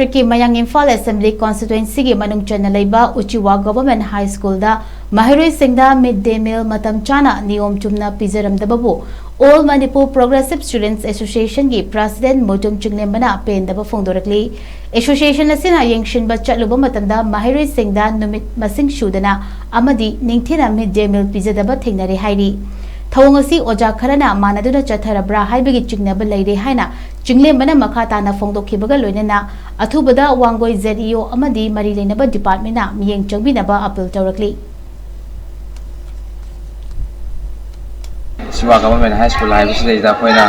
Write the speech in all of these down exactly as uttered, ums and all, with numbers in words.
ꯗꯤꯁꯇ꯭ꯔꯤꯛꯀꯤ ꯃꯌꯥꯡ ꯏꯝꯐꯥꯜ ꯑꯦꯁꯦꯝꯕ꯭ꯂꯤ ꯀꯣꯟꯁꯇꯤꯇ꯭ꯋꯦꯟꯁꯤꯒꯤ ꯃꯅꯨꯡ ꯆꯟꯅ ꯂꯩꯕ ꯎꯆꯤꯋꯥ ꯒꯚꯔꯟꯃꯦꯟꯠ ꯍꯥꯏ ꯁ꯭ꯀꯨꯜꯗ ꯃꯍꯩꯔꯣꯏꯁꯤꯡꯗ ꯃꯤꯗ ꯗꯦ ꯃꯤꯜ ꯃꯇꯝ ꯆꯥꯅ ꯅꯤꯌꯣꯝ ꯆꯨꯝꯅ ꯄꯤꯖꯔꯝꯗꯕꯕꯨ ꯑꯣꯜ ꯃꯅꯤꯄꯨꯔ ꯄ꯭ꯔꯣꯒ꯭ꯔꯦꯁꯤꯚ ꯁ꯭ꯇꯨꯗꯦꯟꯠꯁ ꯑꯦꯁꯣꯁꯤꯌꯦꯁꯟꯒꯤ ꯄ꯭ꯔꯁꯤꯗꯦꯟꯠ ꯃꯣꯏꯇꯣꯝ ꯆꯤꯡꯂꯦꯝꯕꯅ ꯄꯦꯟꯗꯕ ꯐꯣꯡꯗꯣꯔꯛꯂꯤ꯫ ꯑꯦꯁꯣꯁꯤꯌꯦꯁꯟ ꯑꯁꯤꯅ ꯌꯦꯡꯁꯤꯟꯕ ꯆꯠꯂꯨꯕ ꯃꯇꯝꯗ ꯃꯍꯩꯔꯣꯏꯁꯤꯡꯗ ꯅꯨꯃꯤꯠ ꯃꯁꯤꯡ ꯁꯨꯗꯅ ꯑꯃꯗꯤ ꯅꯤꯡꯊꯤꯅ ꯃꯤꯗ ꯗꯦ ꯃꯤꯜ ꯄꯤꯖꯗꯕ ꯊꯦꯡꯅꯔꯦ ꯍꯥꯏꯔꯤ꯫ ꯊꯧꯑꯣꯡ ꯑꯁꯤ ꯑꯣꯖꯥ ꯈꯔꯅ ꯃꯥꯟꯅꯗꯨꯅ ꯆꯠꯊꯔꯕ꯭ꯔꯥ ꯍꯥꯏꯕꯒꯤ ꯆꯤꯡꯅꯕ ꯂꯩꯔꯦ ꯍꯥꯏꯅ ꯆꯤꯡꯂꯦꯝꯕꯅ ꯃꯈꯥ ꯇꯥꯅ ꯐꯣꯡꯗꯣꯛꯈꯤꯕꯒ ꯂꯣꯏꯅꯅ ꯑꯊꯨꯕꯗ ꯋꯥꯡꯒꯣꯏ ꯖꯦꯗ ꯏ ꯑꯣ ꯑꯃꯗꯤ ꯃꯔꯤ ꯂꯩꯅꯕ ꯗꯤꯄꯥꯔꯠꯃꯦꯟꯠꯅ ꯃꯤꯠꯌꯦꯡ ꯆꯪꯕꯤꯅꯕ ꯑꯄꯤꯜ ꯇꯧꯔꯛꯂꯤ꯫ ꯁꯤꯋꯥ ꯒꯚꯔꯟꯃꯦꯟꯠ ꯍꯥꯏ ꯁ꯭ꯀꯨꯜ ꯍꯥꯏꯕꯁꯤꯗꯩꯗ ꯑꯩꯈꯣꯏꯅ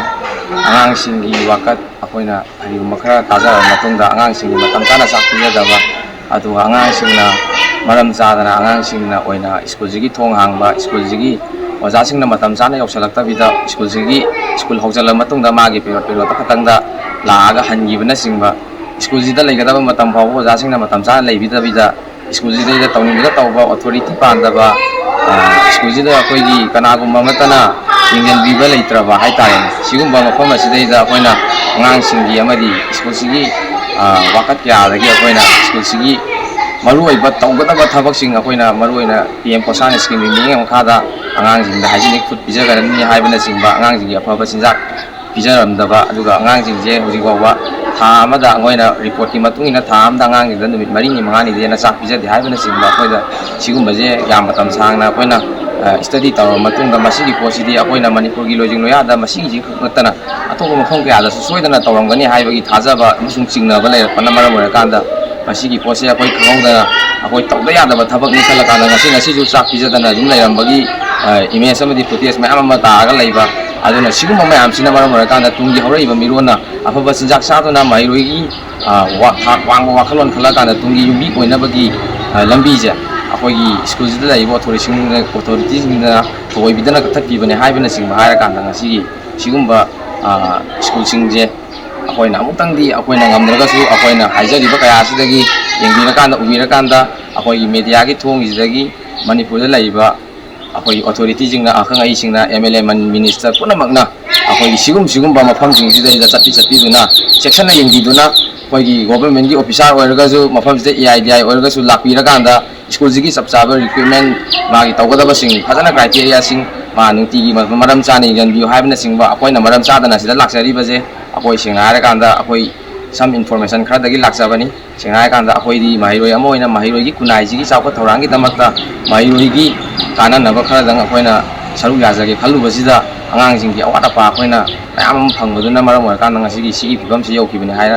ꯑꯉꯥꯡꯁꯤꯡꯒꯤ ꯋꯥꯀꯠ ꯑꯩꯈꯣꯏꯅ ꯀꯔꯤꯒꯨꯝꯕ ꯈꯔ ꯇꯥꯖꯔꯕ ꯃꯇꯨꯡꯗ ꯑꯉꯥꯡꯁꯤꯡꯒꯤ ꯃꯇꯝ ꯆꯥꯅ ꯆꯥꯛ ꯄꯤꯖꯗꯕ, ꯑꯗꯨꯒ ꯑꯉꯥꯡꯁꯤꯡꯅ ꯃꯔꯝ ꯆꯥꯗꯅ ꯑꯉꯥꯡꯁꯤꯡꯅ ꯑꯣꯏꯅ ꯁ꯭ꯀꯨꯜꯁꯤꯒꯤ ꯊꯣꯡ ꯍꯥꯡꯕ, ꯁ꯭ꯀꯨꯜꯁꯤꯒꯤ ꯑꯣꯖꯥꯁꯤꯡꯅ ꯃꯇꯝ ꯆꯥꯅ ꯌꯧꯁꯤꯜꯂꯛꯇꯕꯤꯗ ꯁ꯭ꯀꯨꯜꯁꯤꯒꯤ, ꯁ꯭ꯀꯨꯜ ꯍꯧꯖꯤꯜꯂꯕ ꯃꯇꯨꯡꯗ ꯃꯥꯒꯤ ꯄꯦꯔꯣꯠ ꯄꯦꯔꯣꯠꯇ ꯈꯛꯇꯪꯗ ꯂꯥꯛꯑꯒ ꯍꯟꯈꯤꯕꯅꯆꯤꯡꯕ, ꯁ꯭ꯀꯨꯜꯁꯤꯗ ꯂꯩꯒꯗꯕ ꯃꯇꯝ ꯐꯥꯎꯕ ꯑꯣꯖꯥꯁꯤꯡꯅ ꯃꯇꯝ ꯆꯥꯅ ꯂꯩꯕꯤꯗꯕꯤꯗ ꯁ꯭ꯀꯨꯜꯁꯤꯗꯩꯗ ꯇꯧꯅꯤꯡꯕꯗ ꯇꯧꯕ, ꯑꯣꯊꯣꯔꯤꯇꯤ ꯄꯥꯟꯗꯕ, ꯑ, ꯁ꯭ꯀꯨꯜꯁꯤꯗ ꯑꯩꯈꯣꯏꯒꯤ ꯀꯅꯥꯒꯨꯝꯕ ꯑꯃꯠꯇꯅ ꯌꯦꯡꯁꯤꯟꯕꯤꯕ ꯂꯩꯇ꯭ꯔꯕ ꯍꯥꯏꯇꯥꯔꯦꯅꯦ꯫ ꯁꯤꯒꯨꯝꯕ ꯃꯐꯝ ꯑꯁꯤꯗꯩꯗ ꯑꯩꯈꯣꯏꯅ ꯑꯉꯥꯡꯁꯤꯡꯒꯤ ꯑꯃꯗꯤ ꯁ꯭ꯀꯨꯜꯁꯤꯒꯤ, ꯑ, ꯋꯥꯀꯠ ꯀꯌꯥꯗꯒꯤ ꯑꯩꯈꯣꯏꯅ ꯁ꯭ꯀꯨꯜꯁꯤꯒꯤ ꯃꯔꯨꯑꯣꯏꯕ ꯇꯧꯒꯗꯕ ꯊꯕꯛꯁꯤꯡ, ꯑꯩꯈꯣꯏꯅ ꯃꯔꯨꯑꯣꯏꯅ ꯄꯤ ꯑꯦꯝ ꯄꯣꯁꯥꯟ ꯁ꯭ꯀꯤꯝꯒꯤ ꯃꯤꯠꯌꯦꯡ ꯃꯈꯥꯗ ꯑꯉꯥꯡꯁꯤꯡꯗ ꯍꯥꯏꯖꯤꯅꯤꯛ ꯐꯨꯗ ꯄꯤꯖꯒꯅꯤ ꯍꯥꯏꯕꯅꯆꯤꯡꯕ, ꯑꯉꯥꯡꯁꯤꯡꯒꯤ ꯑꯐꯕ ꯆꯤꯟꯖꯥꯛ ꯄꯤꯖꯔꯝꯗꯕ, ꯑꯗꯨꯒ ꯑꯉꯥꯡꯁꯤꯡꯁꯦ ꯍꯧꯖꯤꯛ ꯐꯥꯎꯕ ꯊꯥ ꯑꯃꯗ ꯑꯩꯈꯣꯏꯅ ꯔꯤꯄꯣꯔꯠꯀꯤ ꯃꯇꯨꯡ ꯏꯟꯅ ꯊꯥ ꯑꯃꯗ ꯑꯉꯥꯡꯁꯤꯡꯗ ꯅꯨꯃꯤꯠ ꯃꯔꯤꯅꯤ ꯃꯉꯥꯅꯤꯗꯒꯤ ꯍꯦꯟꯅ ꯆꯥꯛ ꯄꯤꯖꯗꯦ ꯍꯥꯏꯕꯅꯆꯤꯡꯕ, ꯑꯩꯈꯣꯏꯗ ꯁꯤꯒꯨꯝꯕꯁꯦ ꯌꯥꯝ ꯃꯇꯝ ꯁꯥꯡꯅ ꯑꯩꯈꯣꯏꯅ, ꯑ, ꯁ꯭ꯇꯗꯤ ꯇꯧꯔꯕ ꯃꯇꯨꯡꯗ ꯃꯁꯤꯒꯤ ꯄꯣꯠꯁꯤꯗꯤ ꯑꯩꯈꯣꯏꯅ ꯃꯅꯤꯄꯨꯔꯒꯤ ꯂꯣꯏꯖꯤꯡ ꯂꯣꯌꯥꯗ ꯃꯁꯤꯒꯤꯁꯤ ꯈꯛ ꯅꯠꯇꯅ ꯑꯇꯣꯞꯄ ꯃꯐꯝ ꯀꯌꯥꯗꯁꯨ ꯁꯣꯏꯗꯅ ꯇꯧꯔꯝꯒꯅꯤ ꯍꯥꯏꯕꯒꯤ ꯊꯥꯖꯕ ꯑꯃꯁꯨꯡ ꯆꯤꯡꯅꯕ ꯂꯩꯔꯛꯄꯅ ꯃꯔꯝ ꯑꯣꯏꯔꯀꯥꯟꯗ ꯃꯁꯤꯒꯤ ꯄꯣꯠꯁꯦ ꯑꯩꯈꯣꯏ ꯈꯪꯍꯧꯗꯅ ꯑꯩꯈꯣꯏ ꯇꯧꯗ ꯌꯥꯗꯕ ꯊꯕꯛꯅꯤ ꯈꯜꯂꯀꯥꯟꯗ ꯉꯁꯤ, ꯉꯁꯤꯁꯨ ꯆꯥꯛ ꯄꯤꯖꯗꯅ ꯑꯗꯨꯝ ꯂꯩꯔꯝꯕꯒꯤ, ꯑ, ꯏꯃꯦꯖ ꯑꯃꯗꯤ ꯐꯨꯇꯦꯖ ꯃꯌꯥꯝ ꯑꯃ ꯇꯥꯔꯒ ꯂꯩꯕ꯫ ꯑꯗꯨꯅ ꯁꯤꯒꯨꯝꯕ ꯃꯌꯥꯝꯁꯤꯅ ꯃꯔꯝ ꯑꯣꯏꯔꯀꯥꯟꯗ ꯇꯨꯡꯒꯤ ꯍꯧꯔꯛꯏꯕ ꯃꯤꯔꯣꯟꯅ ꯑꯐꯕ ꯆꯤꯟꯖꯥꯛ ꯆꯥꯗꯨꯅ ꯃꯍꯩꯔꯣꯏꯒꯤ, ꯑ, ꯋꯥ-, ꯊꯥꯛ ꯋꯥꯡꯕ ꯋꯥꯈꯜꯂꯣꯟ ꯈꯜꯂꯀꯥꯟꯗ ꯇꯨꯡꯒꯤ ꯌꯨꯝꯕꯤ ꯑꯣꯏꯅꯕꯒꯤ, ꯑ, ꯂꯝꯕꯤꯁꯦ ꯑꯩꯈꯣꯏꯒꯤ ꯁ꯭ꯀꯨꯜꯁꯤꯗ ꯂꯩꯔꯤꯕ ꯑꯣꯊꯣꯔꯤꯇꯤꯁꯤꯡꯅ, ꯑꯣꯊꯣꯔꯤꯇꯤꯁꯤꯡꯅ ꯊꯧꯑꯣꯏꯕꯤꯗꯅ ꯀꯛꯊꯠꯄꯤꯕꯅꯦ ꯍꯥꯏꯕꯅꯆꯤꯡꯕ ꯍꯥꯏꯔꯀꯥꯟꯗ ꯉꯁꯤꯒꯤ ꯁꯤꯒꯨꯝꯕ, ꯑ, ꯁ꯭ꯀꯨꯜꯁꯤꯡꯁꯦ ꯑꯩꯈꯣꯏꯅ ꯑꯃꯨꯛꯇꯪꯗꯤ ꯑꯩꯈꯣꯏꯅ ꯉꯝꯗ꯭ꯔꯒꯁꯨ ꯑꯩꯈꯣꯏꯅ ꯍꯥꯏꯖꯔꯤꯕ ꯀꯌꯥ ꯑꯁꯤꯗꯒꯤ ꯌꯦꯡꯕꯤꯔꯀꯥꯟꯗ, ꯎꯕꯤꯔꯀꯥꯟꯗ ꯑꯩꯈꯣꯏꯒꯤ ꯃꯦꯗꯤꯌꯥꯒꯤ ꯊꯣꯡꯁꯤꯗꯒꯤ ꯃꯅꯤꯄꯨꯔꯗ ꯂꯩꯔꯤꯕ ꯑꯩꯈꯣꯏꯒꯤ ꯑꯣꯊꯣꯔꯤꯇꯤꯁꯤꯡꯅ, ꯑꯈꯪ ꯑꯍꯩꯁꯤꯡꯅ, ꯑꯦꯝ ꯑꯦꯜ ꯑꯦ, ꯃꯤꯅꯤꯁꯇꯔ ꯄꯨꯝꯅꯃꯛꯅ ꯑꯩꯈꯣꯏꯒꯤ ꯁꯤꯒꯨꯝ ꯁꯤꯒꯨꯝꯕ ꯃꯐꯝꯁꯤꯡꯁꯤꯗꯩꯗ ꯆꯠꯄꯤ ꯆꯠꯄꯤꯗꯨꯅ, ꯆꯦꯛꯁꯤꯟꯅ ꯌꯦꯡꯕꯤꯗꯨꯅ, ꯑꯩꯈꯣꯏꯒꯤ ꯒꯣꯚꯔꯟꯃꯦꯟꯠꯀꯤ ꯑꯣꯐꯤꯁꯥꯔ ꯑꯣꯏꯔꯒꯁꯨ, ꯃꯐꯝꯁꯤꯗ ꯑꯦ ꯑꯥꯏ ꯗꯤ ꯑꯥꯏ ꯑꯣꯏꯔꯒꯁꯨ ꯂꯥꯛꯄꯤꯔꯀꯥꯟꯗ ꯁ꯭ꯀꯨꯜꯁꯤꯒꯤ ꯆꯞ ꯆꯥꯕ ꯔꯤꯀ꯭ꯔꯨꯠꯃꯦꯟꯠ, ꯃꯥꯒꯤ ꯇꯧꯒꯗꯕꯁꯤꯡ ꯐꯖꯅ ꯀ꯭ꯔꯥꯏꯇꯦꯔꯤꯌꯥꯁꯤꯡ ꯃꯥ ꯅꯨꯡꯇꯤꯒꯤ ꯃ-, ꯃꯔꯝ ꯆꯥꯅ ꯌꯦꯡꯁꯤꯟꯕꯤꯌꯨ ꯍꯥꯏꯕꯅꯆꯤꯡꯕ, ꯑꯩꯈꯣꯏꯅ ꯃꯔꯝ ꯆꯥꯗꯅ ꯁꯤꯗ ꯂꯥꯛꯆꯔꯤꯕꯁꯦ ꯑꯩꯈꯣꯏ ꯁꯦꯡꯅ ꯍꯥꯏꯔꯀꯥꯟꯗ ꯑꯩꯈꯣꯏ some information ꯈꯔꯗꯒꯤ ꯂꯥꯛꯆꯕꯅꯤ꯫ ꯁꯦꯡꯅ ꯍꯥꯏꯔꯀꯥꯟꯗ ꯑꯩꯈꯣꯏꯗꯤ ꯃꯍꯩꯔꯣꯏ ꯑꯃ ꯑꯣꯏꯅ ꯃꯍꯩꯔꯣꯏꯒꯤ ꯈꯨꯟꯅꯥꯏꯁꯤꯒꯤ ꯆꯥꯎꯈꯠ ꯊꯧꯔꯥꯡꯒꯤꯗꯃꯛꯇ ꯃꯍꯩꯔꯣꯏꯒꯤ ꯀꯥꯟꯅꯅꯕ ꯈꯔꯗꯪ ꯑꯩꯈꯣꯏꯅ ꯁꯔꯨꯛ ꯌꯥꯖꯒꯦ ꯈꯜꯂꯨꯕꯁꯤꯗ ꯑꯉꯥꯡꯁꯤꯡꯒꯤ ꯑꯋꯥꯠ ꯑꯄꯥ ꯑꯩꯈꯣꯏꯅ ꯃꯌꯥꯝ ꯑꯃ ꯐꯪꯕꯗꯨꯅ ꯃꯔꯝ ꯑꯣꯏꯔꯀꯥꯟꯗ ꯉꯁꯤꯒꯤ ꯁꯤꯒꯤ ꯐꯤꯕꯝꯁꯤ ꯌꯧꯈꯤꯕꯅꯤ ꯍꯥꯏꯅ